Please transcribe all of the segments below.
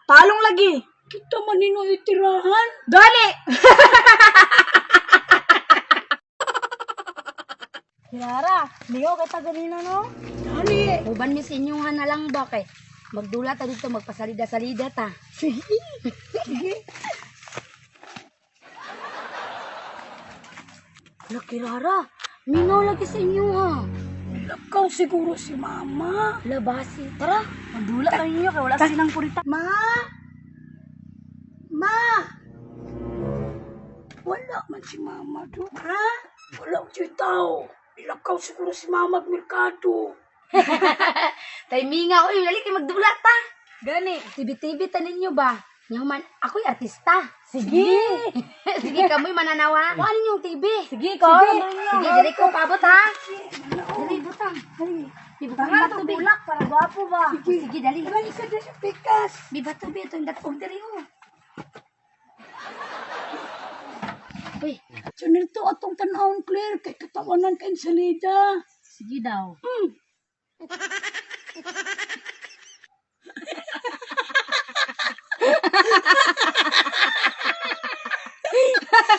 Talong lagi. Kita man nino itirahan. Dali! Kirara, liyo kita ganina no? Dali. Uban mi sa inyong na lang ba kay magdula ta dito magpasalida-salida ta. Sige. Sige. Hala, Kirara, mingaw lagi sa inyo ha. Lakaw siguro si mama. Labasi. Tara, Magdula ka ninyo kay wala silang purita. Ma! Ma! Wala man si mama do. Ha? Wala siya tao. Ilakaw siguro si mama at merkado. Tay mingaw oy, dali kay magdula ta. Gani. TV-TV ta ninyo ba? Nya man, ako'y artista. Sige. Sige kamoy mananawa. Kuha ninyong TV. Sige ko. Sige, dali ko paabot ha. Dali butang. Ibutang Tanga bato to bi. bulak para gwapo ba? Sige, sige dali. Dali sa dyan sa pikas. Bi bato bi itong datong diri oh. Uy, So nito atong tanawon, Claire, kay katawanan kay salida. Sige daw.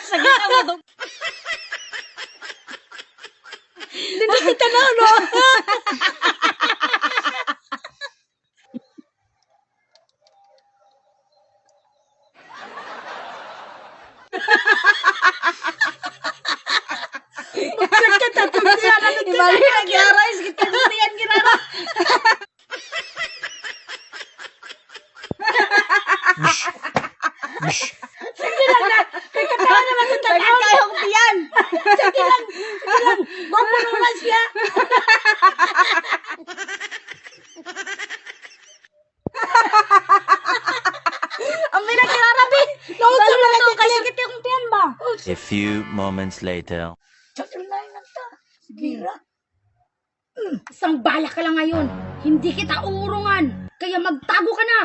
Sige na mo. Hindi na kita na, no? Ibali na Kirara, sige tiyan Kirara. Sige lang na. Kay katawan naman sa tanawon. Kayong tiyan. Sige lang. Sige lang. Gwapo naman siya. Ang na Kirara bi. Naunsa Bali man na to lagi, kay Claire. sige tiyong tiyan ba? A few moments later. Chapter 9 lang ta. Sige ra. Isang bala ka lang ngayon. Hindi kita uurungan. Kaya magtago ka na.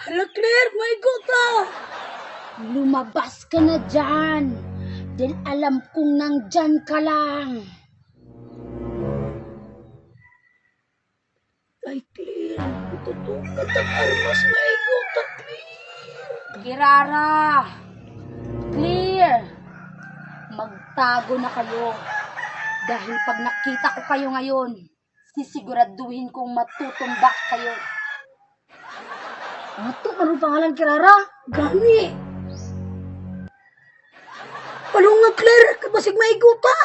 Hala, Claire, may gota. Lumabas ka na dyan. Dahil alam kong nandyan ka lang. Ay, Claire, tutukan tag armas, may gota, Claire. Kirara! Clear! Magtago na kayo. Dahil pag nakita ko kayo ngayon, sisiguraduhin kong matutumba kayo. Ato man pangalan Kirara. Gani. Palunga, Claire, kabasig may gota.